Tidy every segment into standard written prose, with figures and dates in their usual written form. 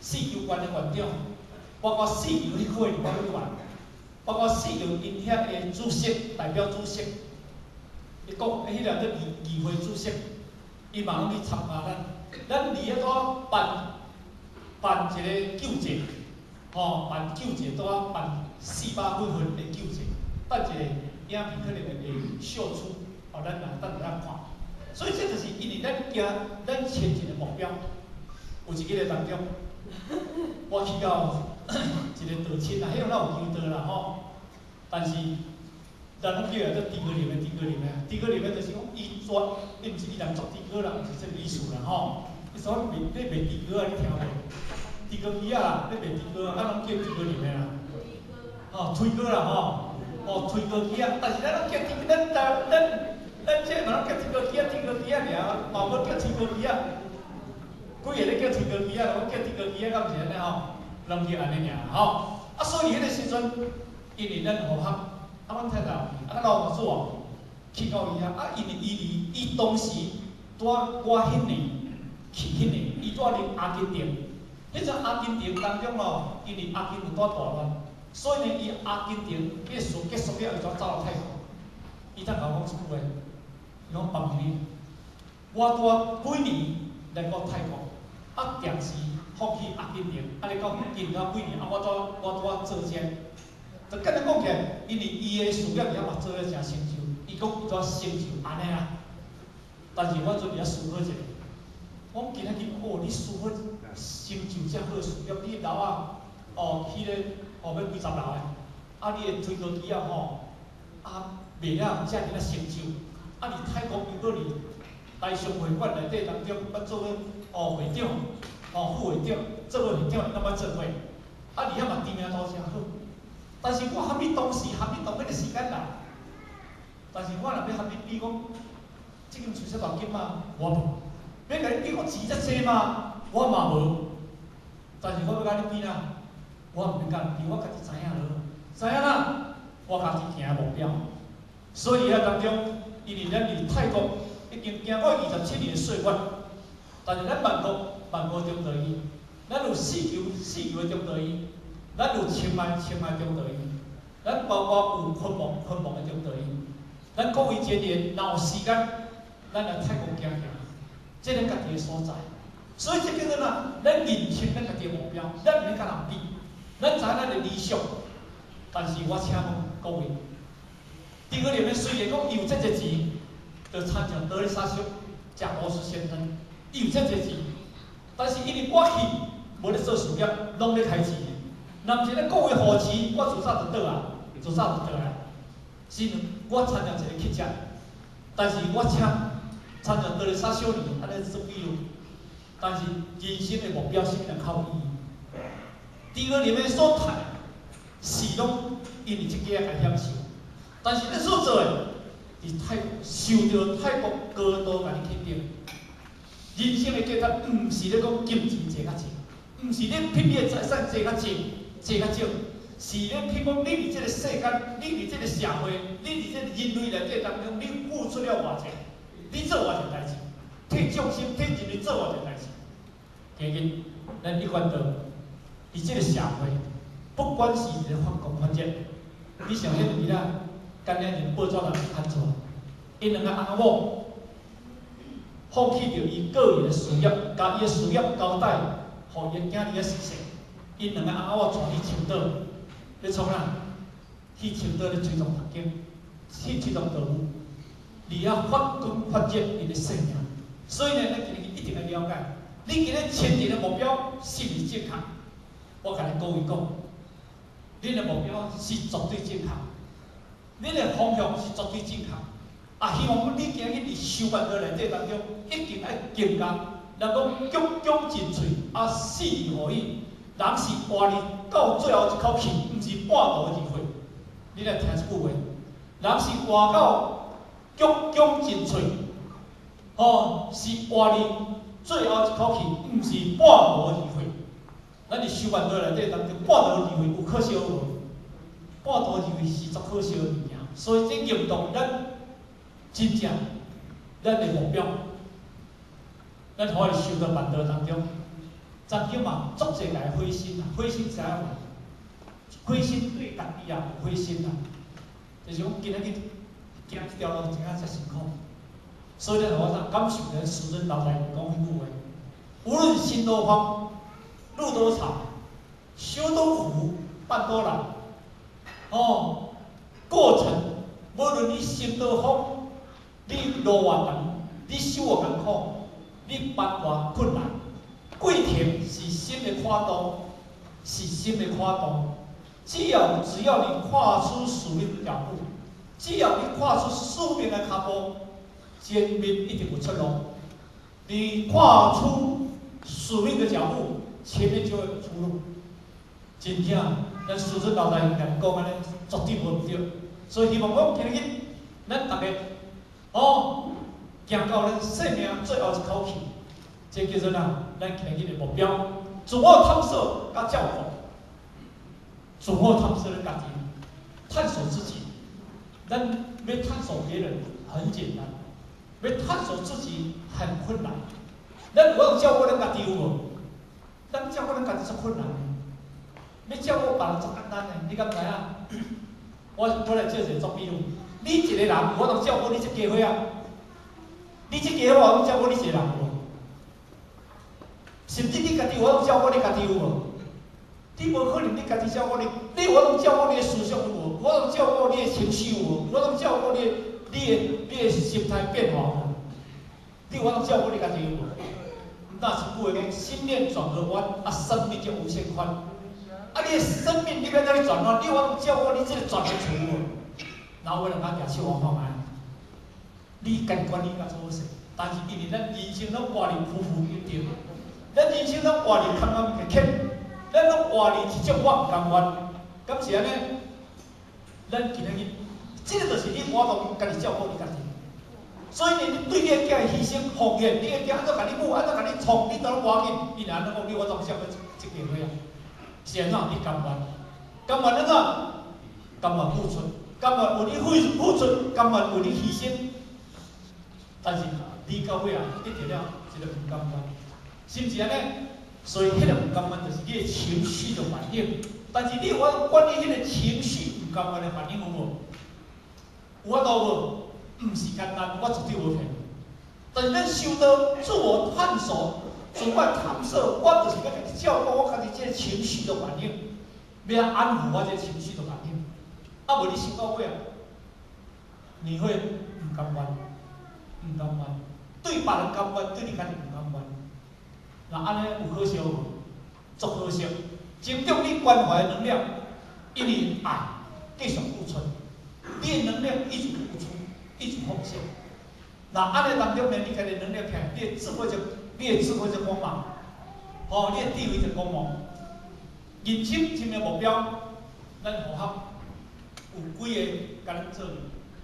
四球縣的縣長，包括四球彼區的立法委員，包括四球𪜶遐的主席、代表主席，伊講彼個叫議會主席，伊嘛攏去參加咱。咱佇遐拄辦一個救濟，吼，辦救濟拄仔辦400幾份的救濟，等一個影片可能會秀出，予咱來等下看。所以這就是因為咱行咱前進的目標。有一個當中，我去到一個道親啊，彼個哪有求道啦吼，但是人攏叫伊做豬哥林的，豬哥林的，豬哥林的就是講伊專，伊毋是伊人做豬哥啦，毋是這個意思啦吼。伊說賣咧賣豬哥啊，你聽無？豬哥機仔啦，咧賣豬哥啊，攏叫豬哥林的啦。吼，推哥啦吼，哦，推哥機仔，但是咱攏叫豬，咱咱咱這嘛攏叫豬哥機仔，豬哥機仔爾，嘛無叫推哥機仔。幾個咧叫推哥機仔，攏叫豬哥機仔，敢毋是按呢吼？攏叫按呢爾吼。啊，所以彼個時陣，因為咱和學，啊，阮太太有去，啊，老母哦，去到伊遐，啊，因為伊離伊當時拄仔我彼年去彼年，伊拄仔佇阿根廷，彼陣阿根廷當中咯，因為阿根廷拄大亂，所以呢，伊阿根廷彼個事結束了，伊就走到泰國。伊才共我講一句話，伊講幫你，我拄仔幾年來到泰國，啊，定時放棄阿根廷，啊，你講近到幾年，啊，我拄仔做這個。就簡單講起來，因為伊的事業遐嘛做了誠成就，伊講伊拄仔成就按呢啦。但是我陣佇遐思考一下，我講今仔日哦，你思考成就遮好事業，你樓仔哦起咧哦欲幾十樓的，啊，你的推高機仔吼，啊賣了遮爾仔成就，啊，佇泰國又閣佇台商會館內底當中，捌做過哦會長，哦副會長，做過會長，伊攏捌做過，啊，佇遐嘛知名度誠好。但是我含你當時含你同彼個時間來，但是我若欲含你比講，這間厝遮大間嘛，我無；欲共你比講錢遮濟嘛，我嘛無。但是我欲共你比啦，我毋免共你比，我家己知影就好。知影啦，我家己行目標。所以遐當中，因為咱佇泰國已經行過27年的歲月，但是咱萬國萬國中道醫，咱有四球四球的中道醫，咱有清邁清邁中道醫，咱包括有昆夢昆夢的中道醫，咱各位這年若有時間，咱來泰國行行，這咱家己的所在。所以這叫做哪？咱認清咱家己的目標，咱毋免共人比，咱知咱的理想。但是我請問各位，豬哥裡面雖然講伊有這濟錢，就親像德肋撒小賈伯斯先生，伊有這濟錢，但是因為我去無咧做事業，攏咧開錢。若毋是咧各位扶持，我自早就倒啊，自早就倒啊。是我參加一個乞食，但是我請參像德肋撒小女按呢做比喻，但是人生的目標是啥物人較有意義？豬哥裡面所趁的，是攏因為這家來享受，但是恁所做的，佇泰國受著泰國高度共你肯定。人生的價值毋是咧講金錢賺較濟，毋是咧拼你的財產賺較濟、賺較少，是咧拼講你佇這個世間，你佇這個社會，你佇這個人類內底當中，你付出了偌濟，你做偌濟代誌，替眾生、替人類做偌濟代誌。今日咱一貫道佇這個社會，不管是一個發光發熱，你想彼個囡仔，敢若是報紙人刊出來，𪜶兩個翁仔某放棄著伊個人的事業，共伊的事業交代，予伊的囝兒仔實現。𪜶兩個翁仔某帶去青島，咧創啥？去青島咧吹動讀經，去吹動道務，佇遐發光發熱𪜶的生命。所以呢，咱今日一定愛了解，你今日前進的目標是毋是正確？我共你各位講，恁的目標是絕對正確，恁的方向是絕對正確。啊，希望你今日佇修辦道內底當中，一定愛更加，人講鞠躬盡瘁，啊，死而後已。人是活佇到最後一口氣，毋是半途而廢。你來聽這句話，人是活到鞠躬盡瘁，吼，是活佇最後一口氣，毋是半途而廢。咱佇修辦道內底當中，半途而廢有可惜無？半途而廢是足可惜的物件，所以這認同咱真正咱的目標，咱可以修到辦道當中，曾經嘛，足濟個灰心啊，灰心知影無？灰心對家己也有灰心啊，就是講今仔日行這條路真正遮辛苦。所以咧，我感受咱師尊老大講彼句話：無論行多方，路多長，修多苦，辦多難。哦，過程無論你行多方，你路偌長，你修偌艱苦，你辦偌困難，過程是心的跨度，是心的跨度。只要你跨出使命的腳步，只要你跨出使命的腳步，前面一定有出路。你跨出使命的腳步，前面就會有出路。真正，咱師尊老大兄講按呢，絕對無毋對。所以希望講今日咱逐家，哦，行到咱生命最後一口氣，這叫做啥？咱今日的目標，自我探索佮照顧，自我探索咱家己，探索自己。咱欲探索別人很簡單，欲探索自己很困難。咱有法度照顧咱家己有無？咱照顧咱家己足困難的，欲照顧別人足簡單的，你敢知影？我來做一個作比喻，你一個人有法度照顧你這家伙仔，你這家伙有法度照顧你一個人無？甚至你家己有法度照顧你家己有無？你無可能你家己照顧你，你有法度照顧你的思想有無？有法度照顧你的情緒有無？有法度照顧你的心態變化無？你有法度照顧你家己有無？毋但一句話講，心念轉個彎，啊，生命就無限寬。啊，你的生命你欲按怎去轉彎？你有法度照顧你這個轉的處無？然後有人較舉手我看覓，你家己管理較做好勢，但是因為咱人生攏活佇浮浮沉沉，咱人生攏活佇坎坎坷坷，咱攏活佇一種我毋甘願，敢是按呢？咱今仔日，這個就是你無法度家己照顧你家己。所以你對你的囝犧牲奉獻，你的囝按怎共你母，按怎共你創，你都攏無要緊。伊若按呢講，你我怎照顧這家伙仔？是按怎？你甘願？甘願按怎？甘願付出，甘願為你付出，甘願為你犧牲。但是你到尾啊，得著了一個毋甘願，是毋是按呢？所以彼個毋甘願就是你的情緒的反應。但是你有法度管理彼個情緒毋甘願的反應有無？有法度無？毋是簡單，我絕對無騙。但是咱修道自我探索、自我探索，我就是欲家己照顧我家己這個情緒的反應，欲安撫我這個情緒的反應。啊，無你修到尾啊，你會毋甘願，毋甘願，對別人甘願，對你家己毋甘願。那按呢有可惜無？足可惜。增長你關懷的能量，因為愛繼續付出，你的能量一直付出，一直奉獻。那按呢當中呢，你家己能量起來，你的智慧就光芒，吼，你的智慧就光芒。人生這個目標，咱符合有幾个共咱做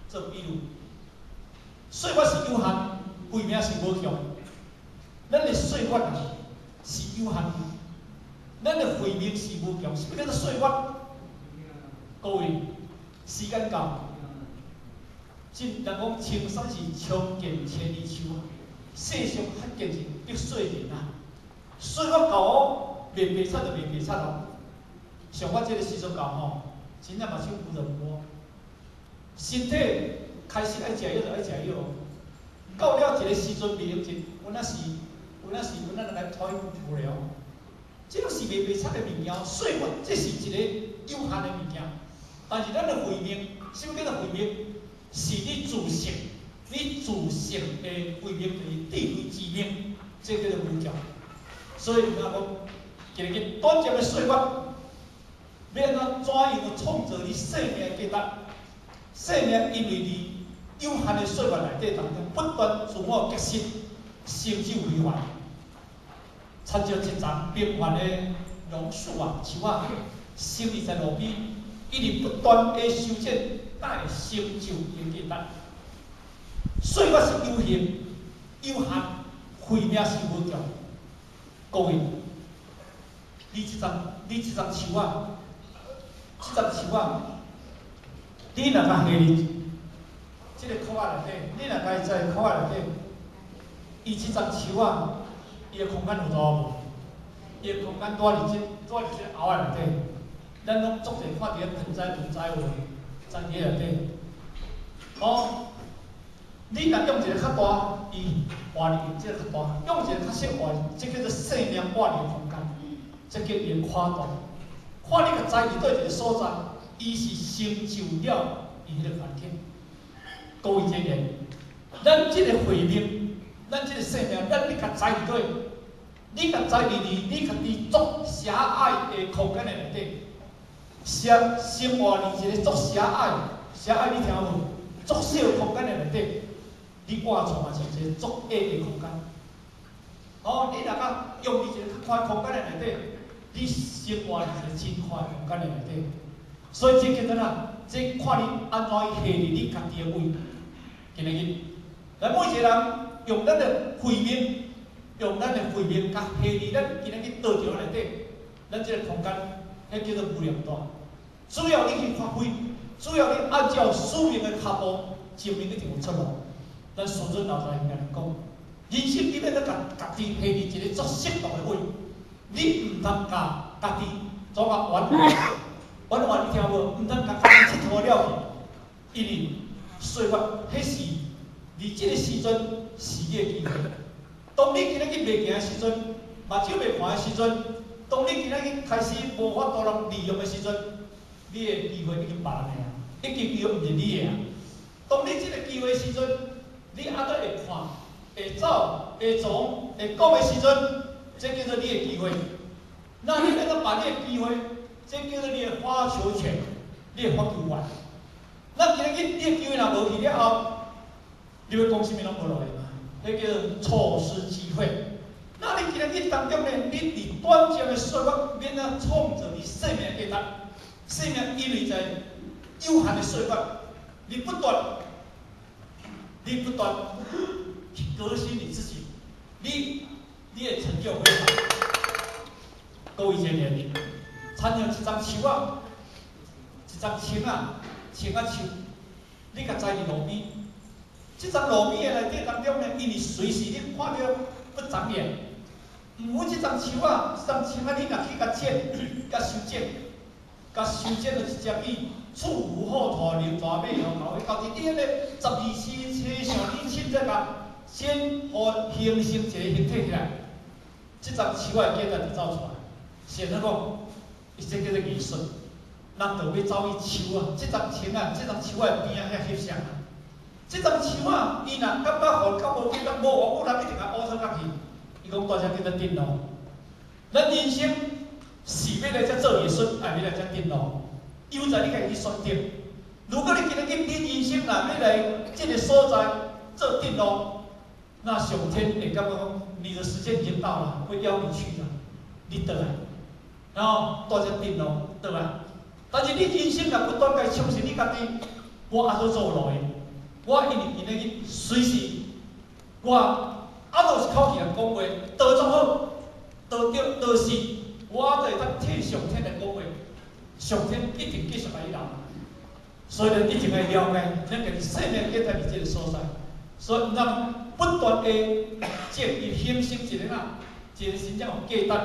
做比喻。歲月是有限，慧命是無窮。咱的歲月啊是有限，咱的慧命是無窮。啥物叫做歲月？各位，時間到，真人講青山是長劍千里秋啊，世上罕見是百歲人啊。歲月到哦，袂白賊就袂白賊哦。像我這個時陣到吼，真正目睭有就無。身體開始愛食藥就愛食藥，到了一個時陣袂用一，有影是，有影來拖去無聊。這攏是袂白賊的物件，歲月這是一個有限的物件。但是咱的慧命，啥物叫做慧命？是你自性，你自性的慧命就是智慧之命，這叫做無窮。所以有影講，一個短暫的歲月，欲按怎怎樣創造你生命的價值？生命因為你有限的歲月內底當中，不斷自我革新，成就非凡。親像一叢平凡的榕樹啊、樹仔，生佇在路邊，一直不斷地修剪，才會成就伊的價值。歲月是有限、有限，慧命是無窮。各位，你這叢樹仔，你若共下佇這個箍仔內底，你若共伊栽佇箍仔內底，伊這叢樹仔，伊的空間有大無？伊的空間蹛佇這後仔內底，咱攏足濟看佇咧盆栽盆栽有栽佇內底。哦，你若用一个較大，伊活佇這個較大；用一個較細活，這叫做生命活佇空間，這叫伊的寬度。看你共栽佇佗一个所在，伊是成就了伊彼個環境。各位青年，咱這個慧命，咱這個生命，咱你共栽佇佗？你共栽佇你家己足狹隘的空間的內底，生生活佇一個足狹隘，狹隘你聽無？足小空間的內底，你活出嘛是一個足狹的空間。哦，你若共用佇一個較寬空間的內底，你生活佇一個真寬空間的內底。所以這叫做啥？這看你按怎去下佇你家己的位。今仔日，咱每一個人用咱的慧命，用咱的慧命，共下佇咱今仔日道場內底，咱這個空間，彼叫做無量大。只要你去發揮，只要你按照使命的跤步，前面一定有出路。咱師尊老師共咱講，人生基本欲共家己下佇一個足適當的位，你毋通共家己做甲玩玩玩，你聽無？毋通共家己𨑨迌了去，因為歲月彼是佇這個時陣是你的機會。當你今仔日袂行的時陣，目睭袂看的時陣，當你今仔日開始無法度人利用的時陣，你的機會已經別人的啊，已經機會毋是你的啊。當你這個機會的時陣，你猶閣會看、會走、會從、會講的時陣，這叫做你的機會。那你欲閣把你的機會，這叫做你的發球權，你的發球權。那今仔日你的機會若無去了後，你欲講啥物攏無路用啊！彼叫做錯失機會。那你今仔日當中呢？你佇短暫的歲月，欲按怎創造你生命的價值？生命因為在有限的歲月，你不斷去革新你自己，你的成就會大。各位青年，親像一叢樹仔，一叢青仔樹，你共栽佇路邊，這叢路邊的內底當中呢，因為隨時你看著不長眼。毋過這叢樹仔，這叢樹仔，你若去共剪，共修剪，共修剪了一隻去，厝有好塗牛大尾吼，到一啲彼個12時車上你凊彩共剪，予形成一個形體起來，這叢樹仔的價值就走出來。是按怎講？伊這叫做藝術。人就欲走去樹仔，這叢樹仔，這叢樹仔邊仔遐翕相啊。這叢樹仔，伊若感覺予較無價值，無偌久人一定共烏脫甲去。伊講大只叫做展露。咱人生是欲來遮做藝術，抑欲來遮展露？由在你家己去選擇。如果你今仔日你人生若欲來這个所在做展露，那上天會感覺講，你的時間已經到了，會邀你去的，你轉來，然後蹛遮展露轉來。但是你人生若不斷共充實你家己，我猶閣做路用？我因為今仔日隨時，我猶閣有一口氣來講話，倒總好，倒對倒是，我就會當替上天來講話，上天一定繼續共你留。所以咱一定愛了解，咱家己生命價值佇這个所在，所以咱不斷的建立形成一個哪，一個真正有價值。